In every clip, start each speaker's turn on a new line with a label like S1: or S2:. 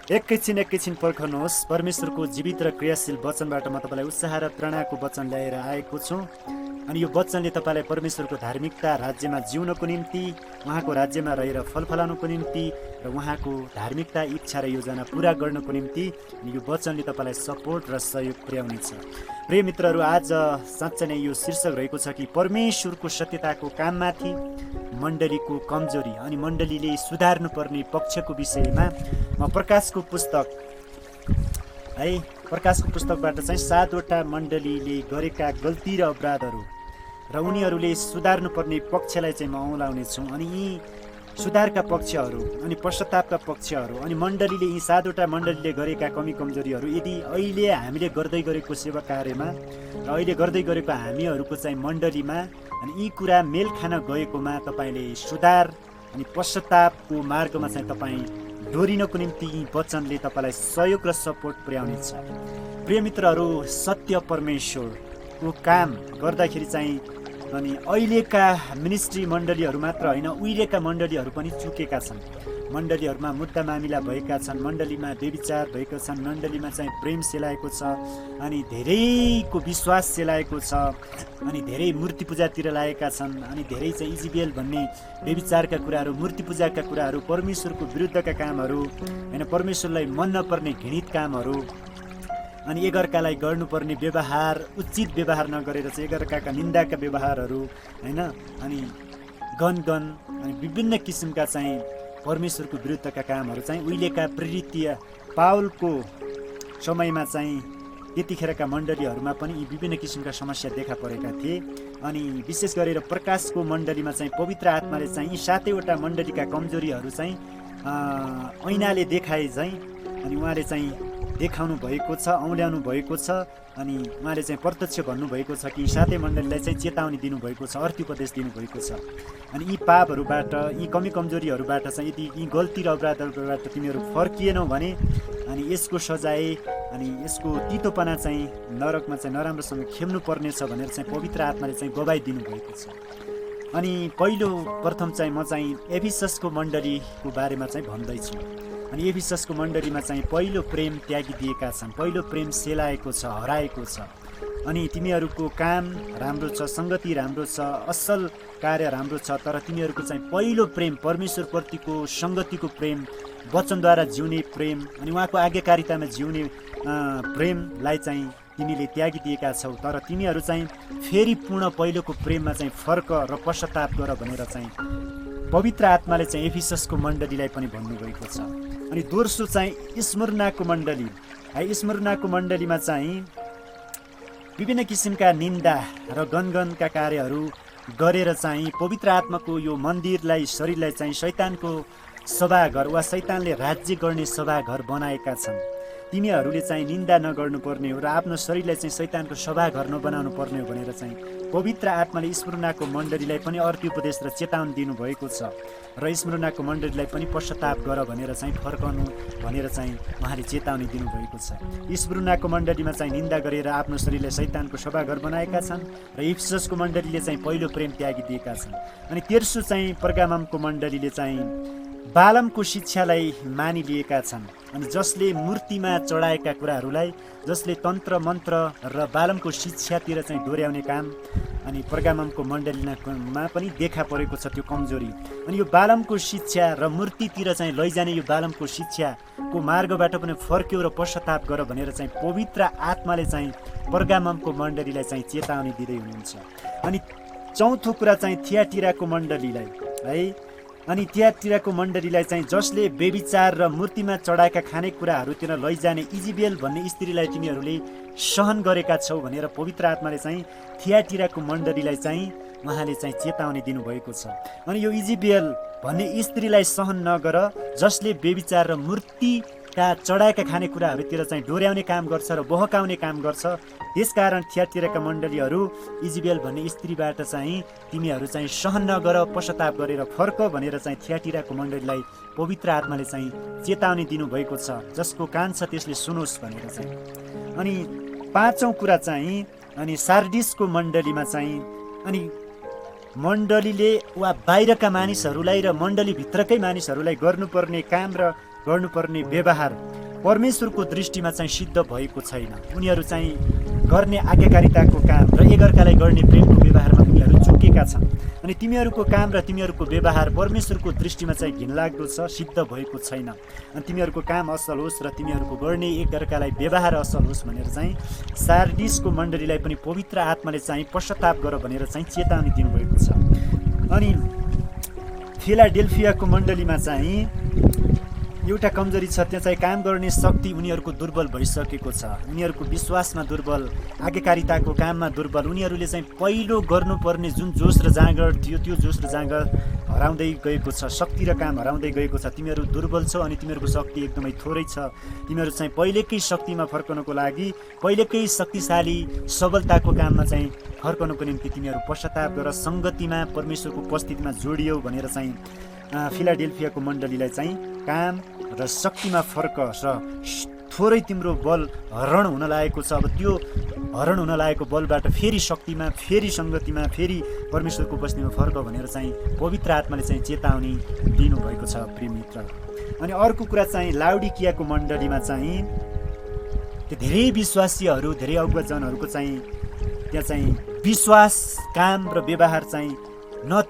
S1: एकैछिन पर्खनुहोस्। परमेश्वरको जीवित र क्रियाशील वचनबाट म तपाईँलाई उत्साह र प्रेरणाको वचन ल्याएर आएको छु। अनि यो वचनले तपाईँलाई परमेश्वरको धार्मिकता राज्यमा जिउनको निम्ति, उहाँको राज्यमा रहेर फलफलाउनको निम्ति र उहाँको धार्मिकता इच्छा र योजना पुरा गर्नको निम्ति यो वचनले तपाईँलाई सपोर्ट र सहयोग पुर्याउनेछ। प्रिय मित्रहरू, आज साँच्चै नै यो शीर्षक रहेको छ कि परमेश्वरको सत्यताको काममाथि मण्डलीको कमजोरी अनि मण्डलीले सुधार्नुपर्ने पक्षको विषयमा म प्रकाशको पुस्तकबाट चाहिँ 7वटा मण्डलीले गरेका गल्ती र अपराधहरू र उनीहरूले सुधार्नुपर्ने पक्षलाई चाहिँ म औँलाउने छु। अनि यी सुधारका पक्षहरू अनि पश्चातापका पक्षहरू अनि मण्डलीले यी 7वटा मण्डलीले गरेका कमी कमजोरीहरू यदि अहिले हामीले गर्दै गरेको सेवा कार्यमा र अहिले गर्दै गरेको हामीहरूको चाहिँ मण्डलीमा अनि यी कुरा मेल खान गएकोमा तपाईँले सुधार अनि पश्चातापको मार्गमा चाहिँ तपाईँ दोहोरिनको निम्ति यी वचनले तपाईँलाई सहयोग र सपोर्ट पुर्याउनेछ। प्रिय मित्रहरू, सत्य परमेश्वरको काम गर्दाखेरि चाहिँ अनि अहिलेका मिनिस्ट्री मण्डलीहरू मात्र होइन, उहिलेका मण्डलीहरू पनि चुकेका छन्। मण्डलीहरूमा मुद्दा मामिला भएका छन्, मण्डलीमा व्यभिचार भएका छन्, मण्डलीमा चाहिँ प्रेम सेलाएको छ अनि धेरैको विश्वास सेलाएको छ अनि धेरै मूर्ति पूजातिर लागेका छन् अनि धेरै चाहिँ इजिबेल भन्ने व्यभिचारका कुराहरू, मूर्ति पूजाका कुराहरू, परमेश्वरको विरुद्धका कामहरू होइन, परमेश्वरलाई मन नपर्ने घृणित कामहरू अनि एकअर्कालाई गर्नुपर्ने व्यवहार, उचित व्यवहार नगरेर चाहिँ एकअर्काका निन्दाका व्यवहारहरू होइन, अनि गन अनि विभिन्न किसिमका चाहिँ परमेश्वरको विरुद्धका कामहरू चाहिँ उहिलेका प्रेरितीय पावलको समयमा चाहिँ त्यतिखेरका मण्डलीहरूमा पनि यी विभिन्न किसिमका समस्या देखा परेका थिए। अनि विशेष गरेर प्रकाशको मण्डलीमा चाहिँ पवित्र आत्माले चाहिँ यी 7वटा मण्डलीका कमजोरीहरू चाहिँ ऐनाले देखाए चाहिँ अनि उहाँले चाहिँ देखाउनु भएको छ, औँल्याउनु भएको छ अनि उहाँले चाहिँ प्रत्यक्ष भन्नुभएको छ कि 7 मण्डलीलाई चाहिँ चेतावनी दिनुभएको छ, अर्थी उपदेश दिनुभएको छ। अनि यी पापहरूबाट, यी कमी कमजोरीहरूबाट चाहिँ यदि यी गल्ती र अपराधहरूबाट तिमीहरू फर्किएनौ भने अनि यसको सजाय अनि यसको तितोपना चाहिँ नरकमा चाहिँ नराम्रोसँग खेल्नु पर्नेछ भनेर चाहिँ पवित्र आत्माले चाहिँ गवाई दिनुभएको छ। अनि प्रथम चाहिँ म चाहिँ एफिससको मण्डलीको बारेमा चाहिँ भन्दैछु। अनि एफिससको मण्डलीमा चाहिँ पहिलो प्रेम त्यागिदिएका छन्, पहिलो प्रेम सेलाएको छ, हराएको छ। अनि तिमीहरूको काम राम्रो छ, सङ्गति राम्रो छ, असल कार्य राम्रो छ, तर तिमीहरूको चाहिँ पहिलो प्रेम परमेश्वरप्रतिको सङ्गतिको प्रेम, वचनद्वारा जिउने प्रेम अनि उहाँको आज्ञाकारितामा जिउने प्रेमलाई चाहिँ तिमीले त्यागिदिएका छौ। तर तिमीहरू चाहिँ फेरि पुनः पहिलोको प्रेममा चाहिँ फर्क र पश्चाताप गर भनेर चाहिँ पवित्र आत्माले चाहिँ एफिससको मण्डलीलाई पनि भन्नुभएको छ। अनि दोस्रो चाहिँ स्मुर्नाको मण्डली है, स्मुर्नाको मण्डलीमा चाहिँ विभिन्न किसिमका निन्दा र गनगनका कार्यहरू गरेर चाहिँ पवित्र आत्माको यो मन्दिरलाई, शरीरलाई चाहिँ शैतानको सभाघर वा शैतानले राज्य गर्ने सभाघर बनाएका छन्। तिमीहरूले चाहिँ निन्दा नगर्नुपर्ने हो र आफ्नो शरीरलाई चाहिँ शैतानको सभाघर नबनाउनु पर्ने हो भनेर चाहिँ पवित्र आत्माले स्मुर्नाको मण्डलीलाई पनि अर्थी उपदेश र चेतावनी दिनुभएको छ र स्मुर्नाको मण्डलीलाई पनि पश्चाताप गर भनेर चाहिँ फर्कनु भनेर चाहिँ उहाँले चेतावनी दिनुभएको छ। स्मुर्नाको मण्डलीमा चाहिँ निन्दा गरेर आफ्नो शरीरलाई शैतानको सभाघर बनाएका छन् र एफिससको मण्डलीले चाहिँ पहिलो प्रेम त्यागिदिएका छन्। अनि तेस्रो चाहिँ पर्गाममको मण्डलीले चाहिँ बालमको शिक्षालाई मानिलिएका छन् अनि जसले मूर्तिमा चढाएका कुराहरूलाई, जसले तन्त्र मन्त्र र बालमको शिक्षातिर चाहिँ डोर्याउने काम अनि पर्गाममको मण्डलीमा पनि देखा परेको छ त्यो कमजोरी। अनि यो बालमको शिक्षा र मूर्तितिर चाहिँ लैजाने यो बालमको शिक्षाको मार्गबाट पनि फर्क्यो र पश्चाताप गर भनेर चाहिँ पवित्र आत्माले चाहिँ पर्गाममको मण्डलीलाई चाहिँ चेतावनी दिँदै हुनुहुन्छ। अनि चौथो कुरा चाहिँ थियाटिराको मण्डलीलाई है, अनि थियाटिराको मण्डलीलाई चाहिँ जसले व्यभिचार र मूर्तिमा चढाएका खानेकुराहरूतिर लैजाने इजिबेल भन्ने स्त्रीलाई तिमीहरूले सहन गरेका छौ भनेर पवित्र आत्माले चाहिँ थियाटिराको मण्डलीलाई चाहिँ उहाँले चाहिँ चेतावनी दिनुभएको छ। अनि यो इजिबेल भन्ने स्त्रीलाई सहन नगर, जसले व्यभिचार र मूर्तिका चढाएका खानेकुराहरूतिर चाहिँ डोर्याउने काम गर्छ र बहकाउने काम गर्छ। त्यसकारण थियाटिराका मण्डलीहरू इजिबेल भन्ने स्त्रीबाट चाहिँ तिमीहरू चाहिँ सहन नगर, पश्चाताप गरेर फर्क भनेर चाहिँ थियाटिराको मण्डलीलाई पवित्र आत्माले चाहिँ चेतावनी दिनुभएको छ। जसको कान छ त्यसले सुनोस् भनेर चाहिँ। अनि पाँचौँ कुरा चाहिँ अनि सार्डिसको मण्डलीमा चाहिँ अनि मण्डलीले वा बाहिरका मानिसहरूलाई र मण्डलीभित्रकै मानिसहरूलाई गर्नुपर्ने काम र गर्नुपर्ने व्यवहार परमेश्वरको दृष्टिमा चाहिँ सिद्ध भएको छैन। उनीहरू चाहिँ गर्ने आज्ञाकारिताको काम र एकअर्कालाई गर्ने प्रेमको व्यवहारमा उनीहरू चुकेका छन्। अनि तिमीहरूको काम र तिमीहरूको व्यवहार परमेश्वरको दृष्टिमा चाहिँ घिनलाग्दो छ, सिद्ध भएको छैन। अनि तिमीहरूको काम असल होस् र तिमीहरूको गर्ने एकअर्कालाई व्यवहार असल होस् भनेर चाहिँ सार्डिसको मण्डलीलाई पनि पवित्र आत्माले चाहिँ पश्चाताप गर भनेर चाहिँ चेतावनी दिनुभएको छ। अनि फिलाडेल्फियाको मण्डलीमा चाहिँ एउटा कमजोरी छ, त्यहाँ चाहिँ काम गर्ने शक्ति उनीहरूको दुर्बल भइसकेको छ। उनीहरूको विश्वासमा दुर्बल, आज्ञाकारिताको काममा दुर्बल। उनीहरूले चाहिँ पहिलो गर्नुपर्ने जुन जोस र जाँगर थियो त्यो जोस र जाँगर हराउँदै गएको छ, शक्ति र काम हराउँदै गएको छ। तिमीहरू दुर्बल छौ अनि तिमीहरूको शक्ति एकदमै थोरै छ। तिमीहरू चाहिँ पहिलेकै शक्तिमा फर्कनको लागि, पहिलेकै शक्तिशाली सबलताको काममा चाहिँ फर्कनको निम्ति तिमीहरू पश्चाताप गर, सङ्गतिमा परमेश्वरको उपस्थितिमा जोडियौ भनेर चाहिँ फिलाडेल्फियाको मण्डलीलाई चाहिँ काम र शक्तिमा फर्क र थोरै तिम्रो बल हरण हुन लागेको छ। अब त्यो हरण हुन लागेको बलबाट फेरि शक्तिमा, फेरि सङ्गतिमा, फेरि परमेश्वरको उपस्थितिमा फर्क भनेर चाहिँ पवित्र आत्माले चाहिँ चेतावनी दिनुभएको छ प्रिय मित्र। अनि अर्को कुरा चाहिँ लाउडिकियाको मण्डलीमा चाहिँ त्यो धेरै विश्वासीहरू, धेरै अगुवाजनहरूको चाहिँ त्यहाँ चाहिँ विश्वास, काम र व्यवहार चाहिँ न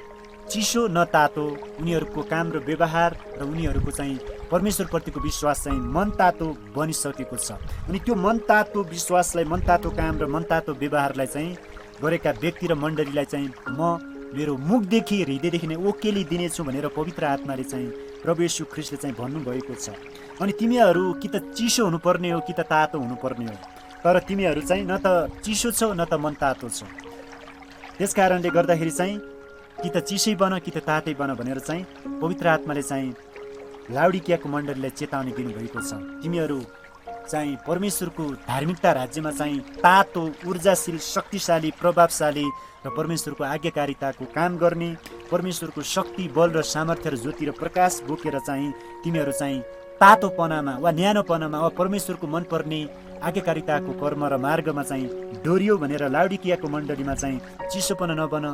S1: चिसो न तातो, उनीहरूको काम र व्यवहार र उनीहरूको चाहिँ परमेश्वरप्रतिको विश्वास चाहिँ मनतातो बनिसकेको छ। अनि त्यो मनतातो विश्वासलाई, मनतातो काम र मनतातो व्यवहारलाई चाहिँ गरेका व्यक्ति र मण्डलीलाई चाहिँ म मेरो मुखदेखि, हृदयदेखि नै ओकेली दिनेछु भनेर पवित्र आत्माले चाहिँ प्रभु येशू ख्रीष्टले चाहिँ भन्नुभएको छ। अनि तिमीहरू कि त चिसो हुनुपर्ने हो कि त तातो हुनुपर्ने हो, तर तिमीहरू चाहिँ न त चिसो छौ न त मनतातो छौ। त्यस कारणले गर्दाखेरि चाहिँ कि त चिसै बन कि त तातै बन भनेर चाहिँ पवित्र आत्माले चाहिँ लाउडिकियाको मण्डलीलाई चेतावनी दिनुभएको छ। तिमीहरू चाहिँ परमेश्वरको धार्मिकता राज्यमा चाहिँ तातो, ऊर्जाशील, शक्तिशाली, प्रभावशाली र परमेश्वरको आज्ञाकारिताको काम गर्ने, परमेश्वरको शक्ति, बल र सामर्थ्य र ज्योति र प्रकाश बोकेर चाहिँ तिमीहरू चाहिँ तातोपनामा वा न्यानोपनामा वा परमेश्वरको मनपर्ने आज्ञाकारिताको कर्म र मार्गमा चाहिँ डोरियो भनेर लाउडिकियाको मण्डलीमा चाहिँ चिसोपना नबन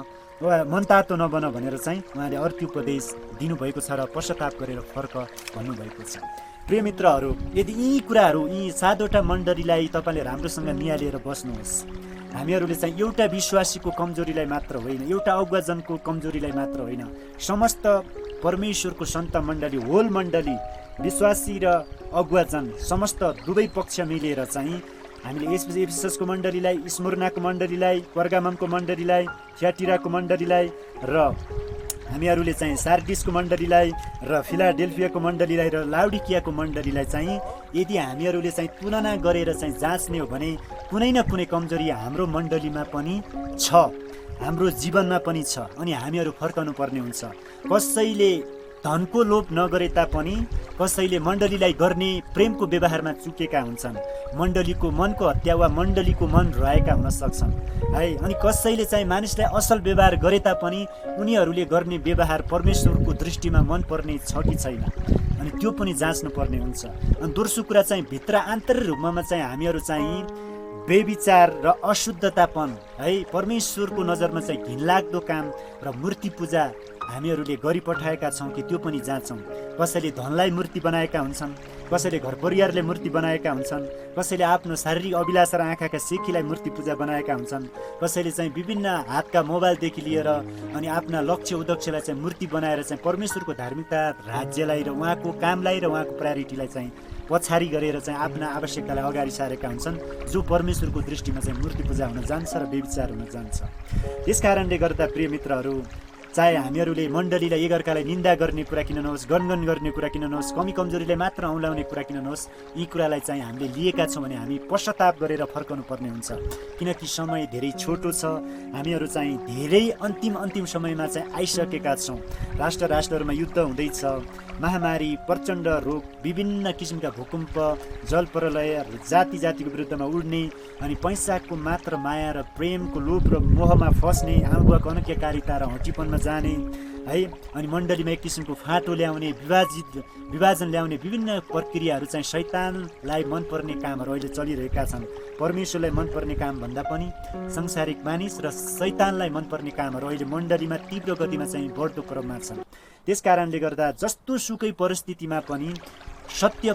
S1: वा मनतातो नबन भनेर चाहिँ उहाँले अर्को उपदेश दिनुभएको छ र पश्चाताप गरेर फर्क भन्नुभएको छ। प्रिय मित्रहरू, यदि यी कुराहरू, यी 7वटा मण्डलीलाई तपाईँले राम्रोसँग निहालेर बस्नुहोस्। हामीहरूले चाहिँ एउटा विश्वासीको कमजोरीलाई मात्र होइन, एउटा अगुवाजनको कमजोरीलाई मात्र होइन, समस्त परमेश्वरको सन्त मण्डली, होल मण्डली, विश्वासी र अगुवाजन समस्त दुवै पक्ष मिलेर चाहिँ हामीले एफिससको मण्डलीलाई, स्मुर्नाको मण्डलीलाई, पर्गाममको मण्डलीलाई, थ्याटिराको मण्डलीलाई र हामीहरूले चाहिँ सार्डिसको मण्डलीलाई र फिलाडेल्फियाको मण्डलीलाई र लाउडिकियाको मण्डलीलाई चाहिँ यदि हामीहरूले चाहिँ तुलना गरेर चाहिँ जाँच्ने हो भने कुनै न कुनै कमजोरी हाम्रो मण्डलीमा पनि छ, हाम्रो जीवनमा पनि छ। अनि हामीहरू फर्कनु पर्ने हुन्छ। कसैले धनको लोभ नगरे तापनि कसैले मण्डलीलाई गर्ने प्रेमको व्यवहारमा चुकेका हुन्छन्। मण्डलीको मनको हत्या वा मण्डलीको मन रहेका हुन सक्छन् है। अनि कसैले चाहिँ मानिसलाई असल व्यवहार गरे तापनि उनीहरूले गर्ने व्यवहार परमेश्वरको दृष्टिमा मनपर्ने छ कि छैन, अनि त्यो पनि जाँच्नु पर्ने हुन्छ। अनि दोस्रो कुरा चाहिँ भित्र आन्तरिक रूपमा चाहिँ हामीहरू चाहिँ बेविचार र अशुद्धतापन है, परमेश्वरको नजरमा चाहिँ घिनलाग्दो काम र मूर्ति पूजा हामीहरूले गरिपठाएका छौँ कि त्यो पनि जाँच्छौँ। कसैले धनलाई मूर्ति बनाएका हुन्छन्, कसैले घर परिवारले मूर्ति बनाएका हुन्छन्, कसैले आफ्नो शारीरिक अभिलाषा र आँखाका सेखीलाई मूर्ति पूजा बनाएका हुन्छन्, कसैले चाहिँ विभिन्न हातका मोबाइलदेखि लिएर अनि आफ्ना लक्ष्य उद्देश्यलाई चाहिँ मूर्ति बनाएर चाहिँ परमेश्वरको धार्मिकता राज्यलाई र उहाँको कामलाई र उहाँको प्रायोरिटीलाई चाहिँ पछाडि गरेर चाहिँ आफ्ना आवश्यकतालाई अगाडि सारेका हुन्छन्, जो परमेश्वरको दृष्टिमा चाहिँ मूर्ति पूजा हुन जान्छ र व्यभिचार हुन जान्छ। त्यस कारणले गर्दा प्रिय मित्रहरू, चाहे हामीहरूले मण्डलीलाई एकअर्कालाई निन्दा गर्ने कुरा किन नहोस्, गनगन गर्ने कुरा किन नहोस्, कमी कमजोरीलाई मात्र औँलाउने कुरा किन नहोस्, यी कुरालाई चाहिँ हामीले लिएका छौँ भने हामी पश्चाताप गरेर फर्कनु पर्ने हुन्छ। किनकि समय धेरै छोटो छ, हामीहरू चाहिँ धेरै अन्तिम समयमा चाहिँ आइसकेका छौँ। राष्ट्रहरूमा युद्ध हुँदैछ, महामारी, प्रचण्ड रोग, विभिन्न किसिमका भूकम्प, जलप्रलय, जातिको विरुद्धमा उड्ने, अनि पैसाको मात्र माया र प्रेमको लोभ र मोहमा फस्ने, आमाबुवाको अनैक्यकारिता र हटीपनमा जाने है, अनि मण्डलीमा एक किसिमको फाँटो ल्याउने, विभाजन ल्याउने विभिन्न प्रक्रियाहरू चाहिँ शैतानलाई मनपर्ने कामहरू अहिले चलिरहेका छन्। परमेश्वरलाई मनपर्ने काम भन्दा पनि संसारिक मानिस र शैतानलाई मनपर्ने कामहरू अहिले मण्डलीमा तीव्र गतिमा चाहिँ बढ्दो क्रममा छन्। त्यस कारणले गर्दा जस्तो सुकै परिस्थितिमा पनि सत्य